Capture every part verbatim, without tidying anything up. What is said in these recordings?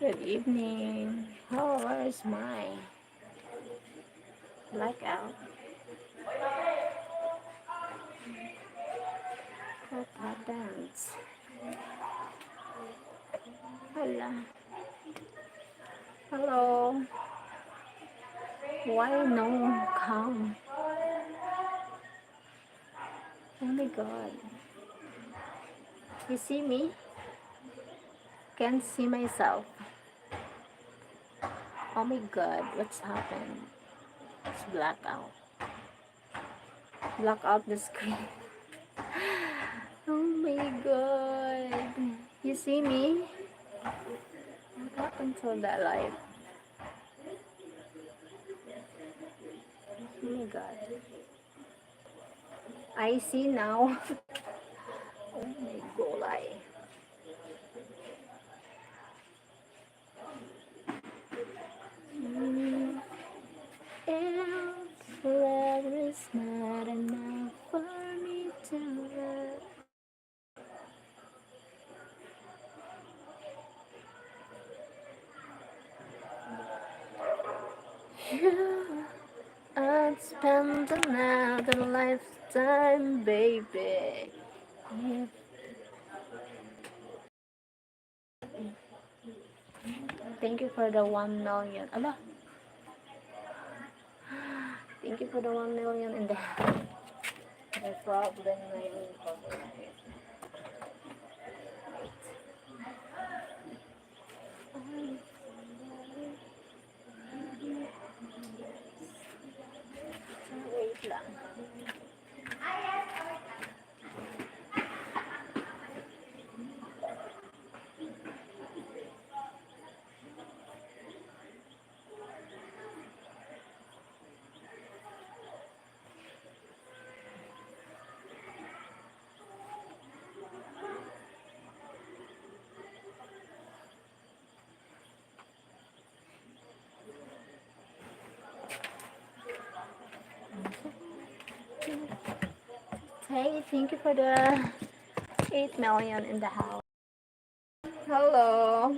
Good evening. Oh, where is my blackout? What happens? Hala. Hello. Why no come? Oh my God. You see me? Can't see myself. Oh my God, what's happened? It's blackout. Black out the screen. Oh my God. You see me? What happened to the light? Oh my God. I see now. Oh my God. Mm. If love is not enough for me to love you, I'd spend another lifetime, baby. If Thank you for the one million. Ala. Thank you for the one million in the, the problem na yun. Wait lang. Hey, thank you for the eight million in the house. Hello.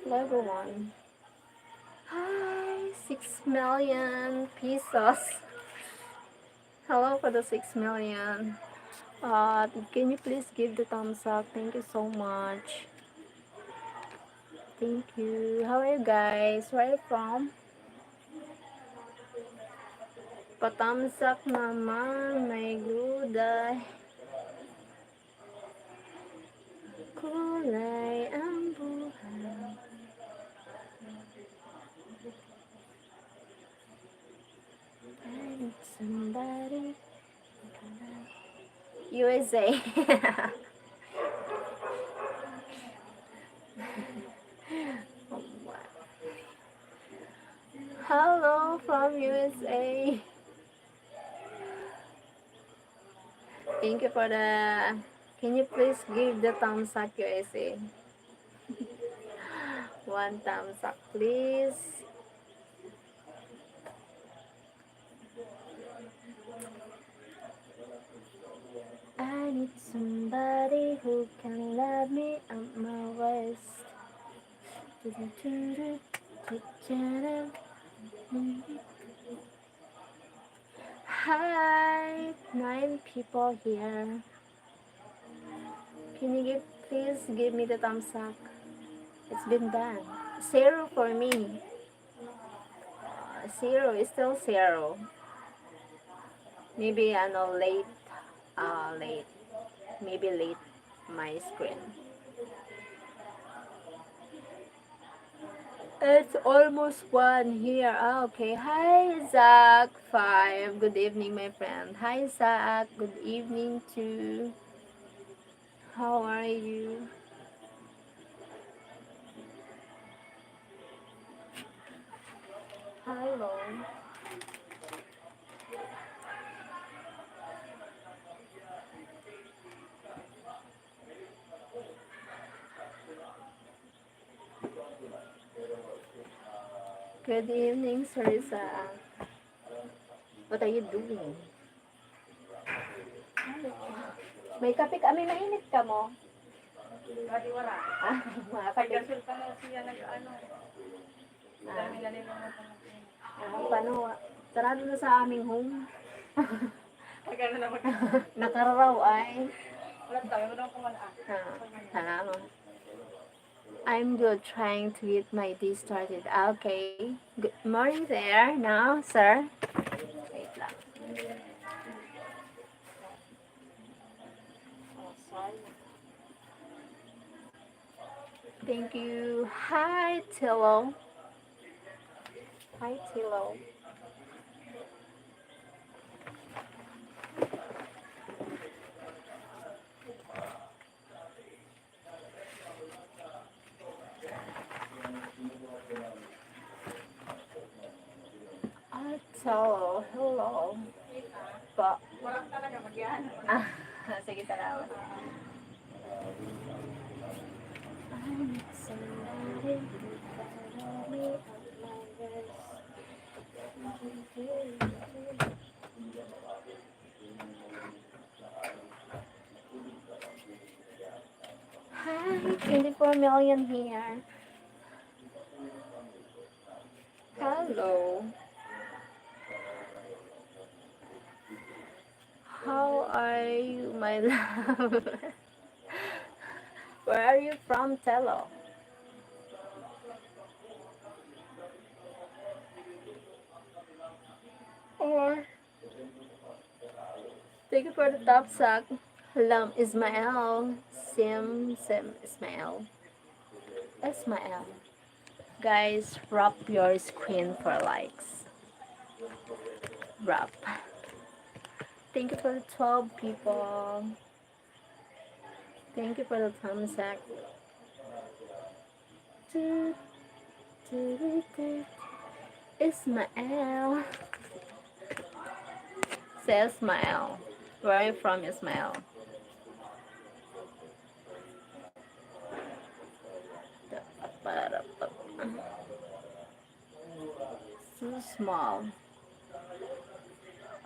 Hello, everyone. Hi, six million pesos. Hello for the six million. Uh, can you please give the thumbs up? Thank you so much. Thank you. How are you guys? Where are you from? Patamsak naman, may gulay. Kulay ang buhay. I need somebody. U S A. Hello from U S A. Thank you for the, can you please give the thumbs up, U S A? One thumbs up, please. I need somebody who can love me at my worst. Hi, nine people here. Can you give, please give me the thumbs up? It's been done. Zero for me. Uh, zero is still zero. Maybe, ano, late. Uh, late. Maybe late my screen. It's almost one here. Ah, okay. Hi, Zach five. Good evening, my friend. Hi, Zach. Good evening too. How are you? Hello. Good evening, Sarisa. What are you doing? May kape kami, mainit ka mo? Pwede wala. Ah, mga Pag kape. gasol pa na siya nag-ano. Ah, Kami nalilungan pa ng ah, paano? Sarado na sa aming home. Pag ano na mag- Nakararaw ay. Wala tayo, wala akong wala. Ah, salamat. I'm good, trying to get my day started. Okay. Good morning there now, sir. Wait lang. Thank you. Hi, Tilo. Hi, Tilo. At so, hello. Pa. Walang talaga mag-ano. Ah, sige, salamat. I'm excited to follow me at my best. Hi, twenty-four million here. Hello. How are you, my love? Where are you from, Telo? Or thank you for the top sack. Lam Ismael. Sim Sim Ismael. Ismael. Guys, wrap your screen for likes. Wrap. Thank you for the twelve people. Thank you for the thumbs up. Toot, toot, toot. Ismael. Say Ismael. Where are you from, Ismael? So small.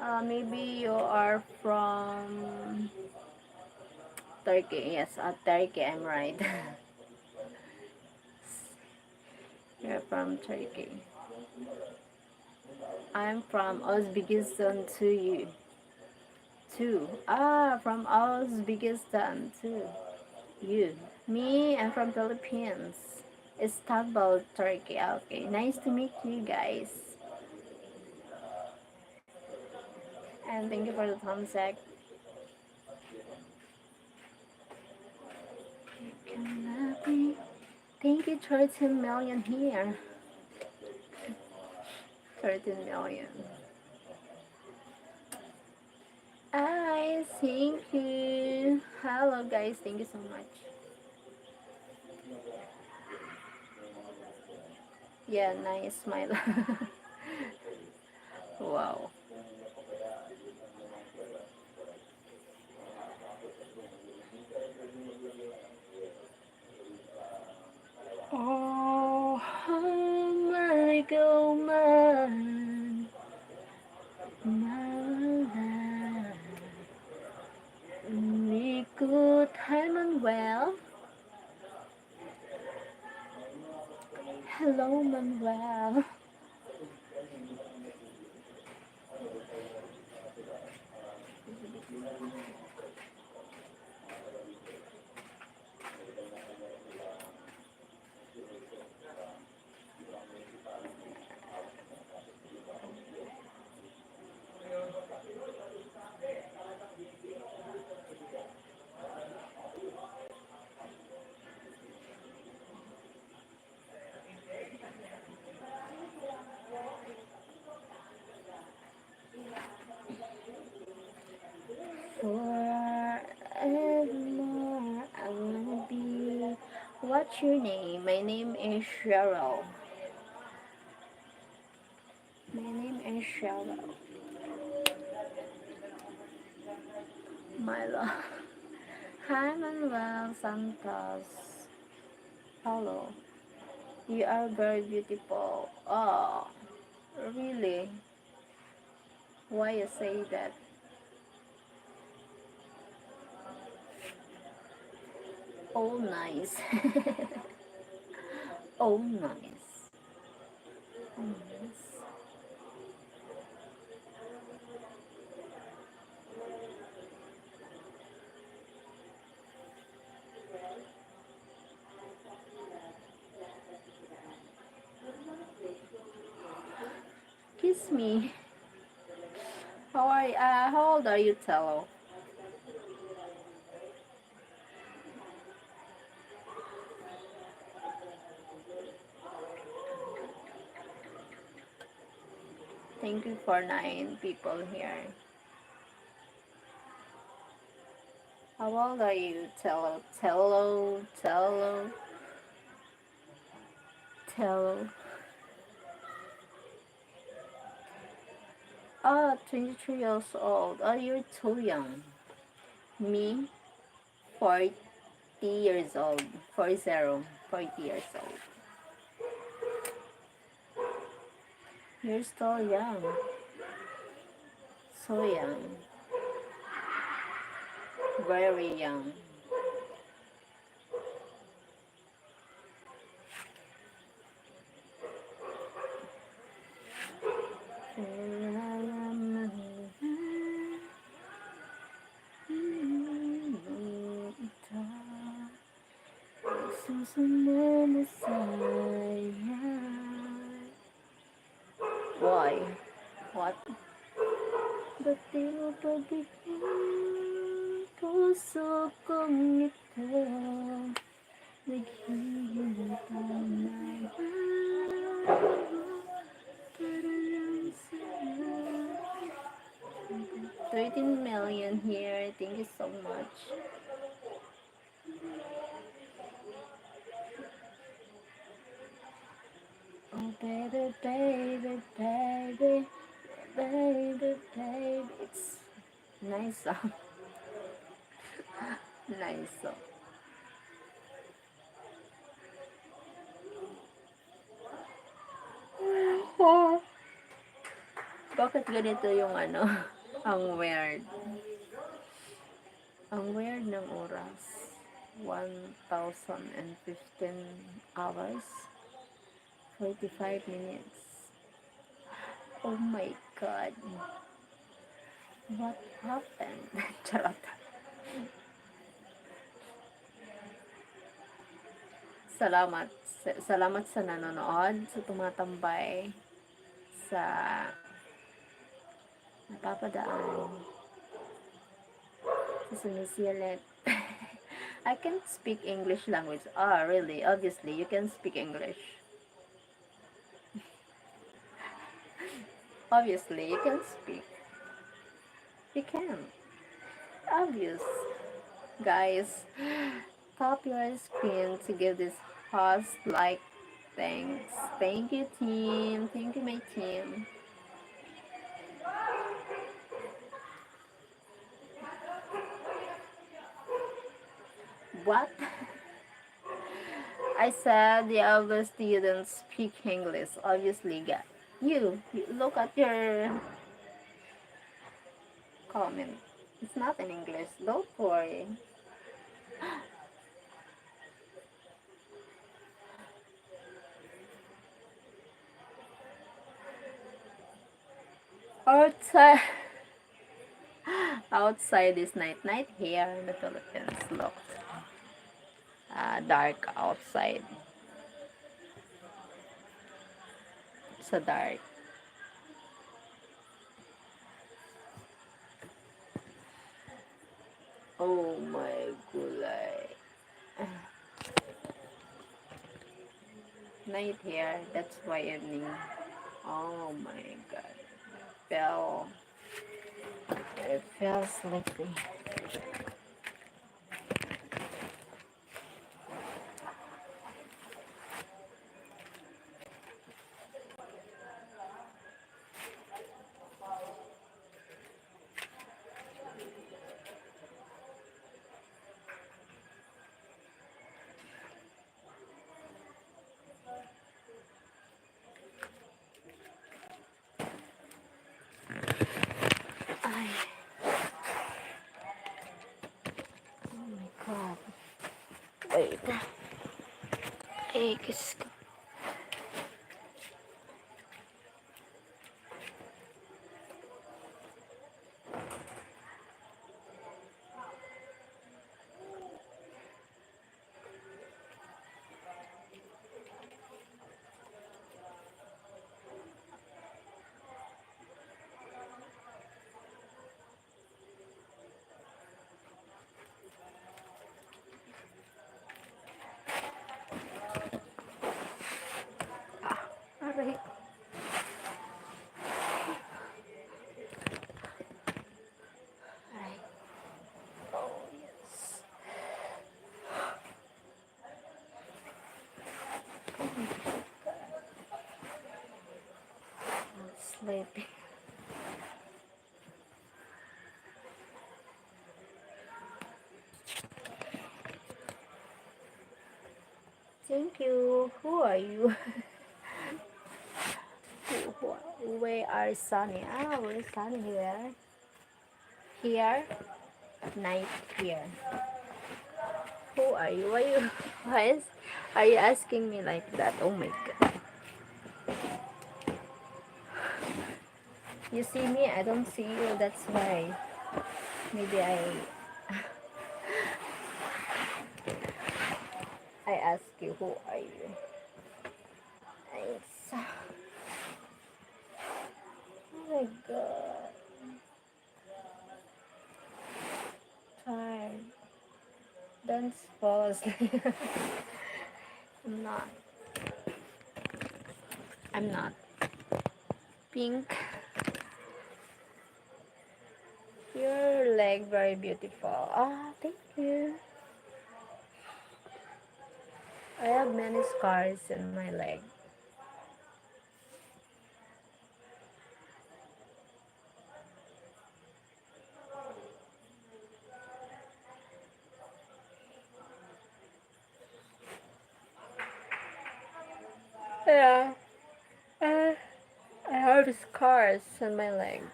Uh, maybe you are from Turkey. Yes, uh, Turkey, I'm right. You're from Turkey. I'm from Uzbekistan to you. Too. Ah, from Uzbekistan too. You. Me, I'm from Philippines. Istanbul, Turkey. Okay, nice to meet you guys. And thank you for the thumbs up. Thank you, thirteen million here. Thirteen million. Hi, thank you. Hello, guys. Thank you so much. Yeah, nice smile. Wow. Oh, hangay ka man, mawala. Umikot. Hi, Manuel. Hello, Manuel. Forever I wanna be. What's your name? My name is Cheryl. My name is Cheryl. My love. Hi, Manuel Santos. Hello. You are very beautiful. Oh, really? Why you say that? Oh, nice. Oh, nice. Oh, nice. Kiss me. How are you? Uh, how old are you, Tello? Thank you for nine people here. How old are you? Tello, Tello, Tello, Tello. Ah, twenty-three years old. Oh, you're too young. Me, forty years old. Four zero. Forty years old. You're still young. So young. Very young. Susunod na saya. Why? What? Ba't di mo pagbigyan puso kong ito? Naghihintay na para lang sa'yo. Thirteen million here. Thank you so much. Oh, baby, baby, baby, baby, baby. It's nice song. Nice song. Bakit ganito yung ano? Ang weird. Ang weird ng oras. One thousand and fifteen hours, forty-five minutes. Oh my God. What happened? Charot. Salamat. Sa-, salamat sa nanonood, sa tumatambay, sa napapadaan, sa sumisilip. I can't speak English language. Ah, really? Obviously, you can speak English. Obviously, you can speak. You can. Obvious. Guys, tap your screen to give this host like. Thanks. Thank you, team. Thank you, my team. What? I said, yeah, obviously you don't speak English. Obviously, ga-, you, you look at your comment. It's not in English. Don't worry. Outside, outside is night-night here in the Philippines. Look. Ah, dark outside. Sa dark. Oh my gulay. Night here, that's why evening. Oh my God. Feel, I feel sleepy. Ay. Ay, Diyos ko. Aray. Aray. Oh, yes. Sleepy. Thank you. Who are you? Who, who, where are sunny? Ah, we're sunny here. Here, night here. Who are you? Why you, why is, are you asking me like that? Oh my God. You see me, I don't see you. That's why maybe I, I ask you, who are you? Ay, sa-, oh my God. Tired. Don't fall asleep. I'm not. I'm not. Pink. Your leg very beautiful. Ah, thank you. I have many scars in my leg. Yeah. Uh, I have scars on my legs.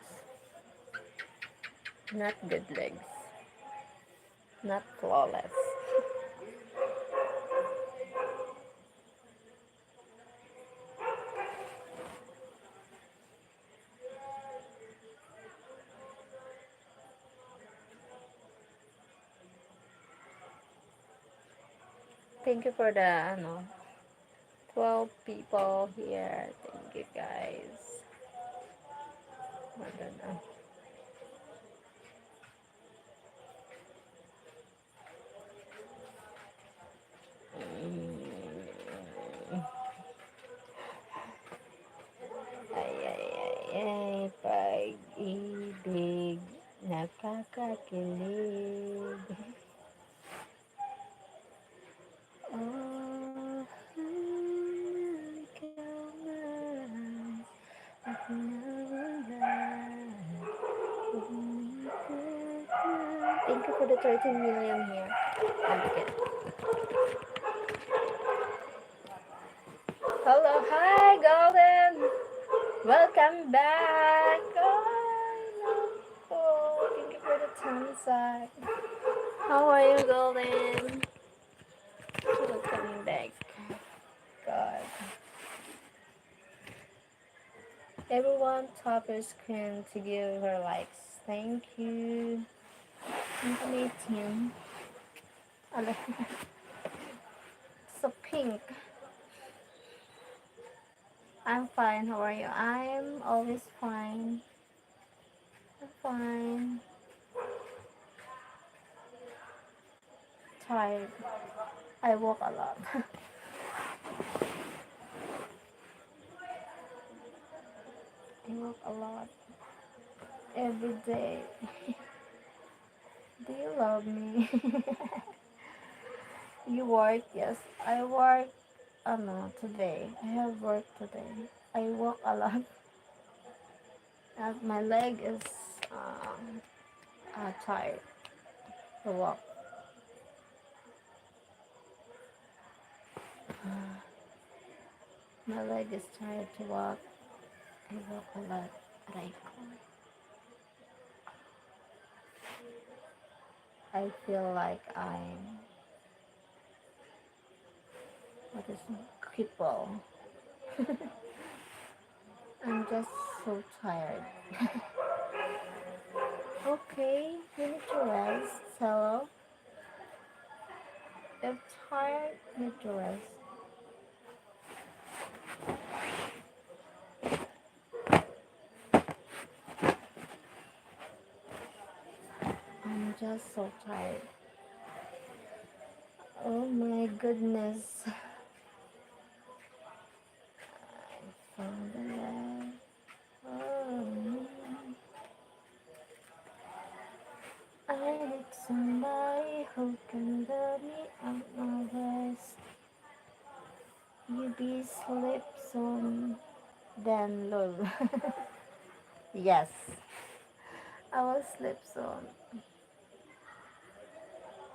Not good legs. Not flawless. Thank you for the, ano, twelve people here. Thank you, guys. Maganda. Mm. Ay, ay, ay, ay, pag-ibig nakakakilig. Oh, ikaw man. Thank you for the thirteen million here. Okay. Hello, hi, Golden. Welcome back. Oh, oh, thank you for the thumbs up. How are you, Golden? Welcome back. God. Everyone, tap your screen to give her likes. Thank you. Ang pangit niya. Ala. So pink. I'm fine. How are you? I'm always fine. I'm fine. Tired. I walk a lot. I walk a lot. Every day. Do you love me? You work? Yes. I work, ano, today. I have work today. I walk a lot. Uh, my leg is, um, uh, tired to walk. Uh, my leg is tired to walk. I walk a lot. Aray ko. I feel like I'm This cripple. I'm just so tired. Okay, you need to rest, so if tired, you need to rest. I'm just so tired. Oh my goodness. I found the love. Oh, man. I need somebody who can love me at my best. You be sleep soon, then lol. Yes. I will sleep soon.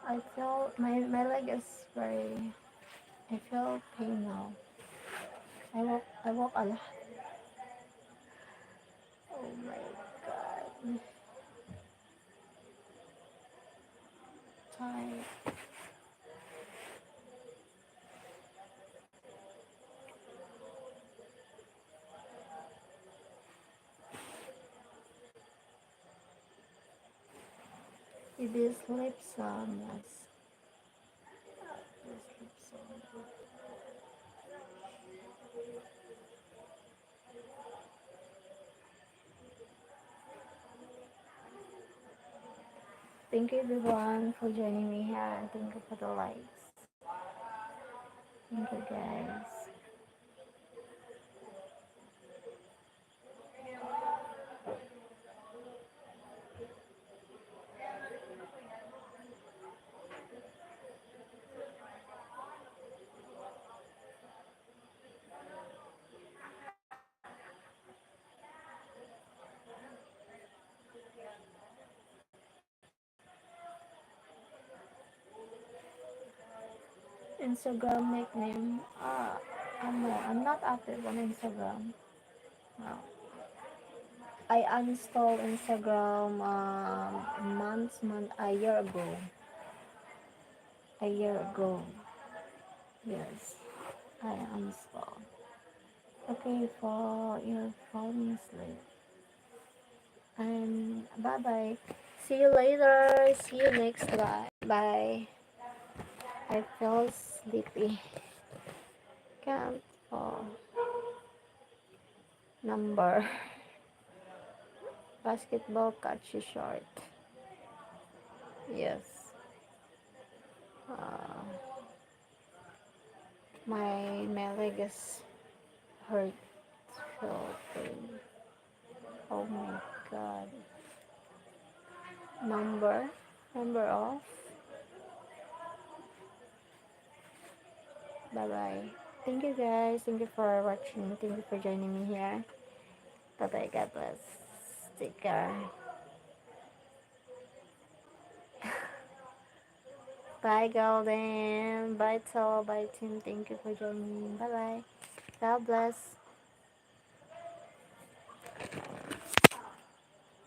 I feel my, my leg is very, I feel pain now. I walk, I walk a lot. Oh my God. Tired. It is sleep sound, yes. It is sleep sound. Thank you everyone for joining me here, and thank you for the likes. Thank you, guys. Instagram nickname, ah, ano, I'm not active on Instagram. No. I uninstall Instagram, um, months, month, a year ago. A year ago. Yes, I uninstall. Okay, for your falling asleep. And bye-bye. See you later. See you next live. Bye. I feel sleepy. Can't fall. Number. Basketball catch you short. Yes. Uh, my, my leg is hurt. So pain. Oh my God. Number? Number off? Bye-bye. Thank you, guys. Thank you for watching. Thank you for joining me here. Bye-bye. God bless. Take care. Bye, Golden. Bye, Tol. Bye, team. Thank you for joining. Bye-bye. God bless.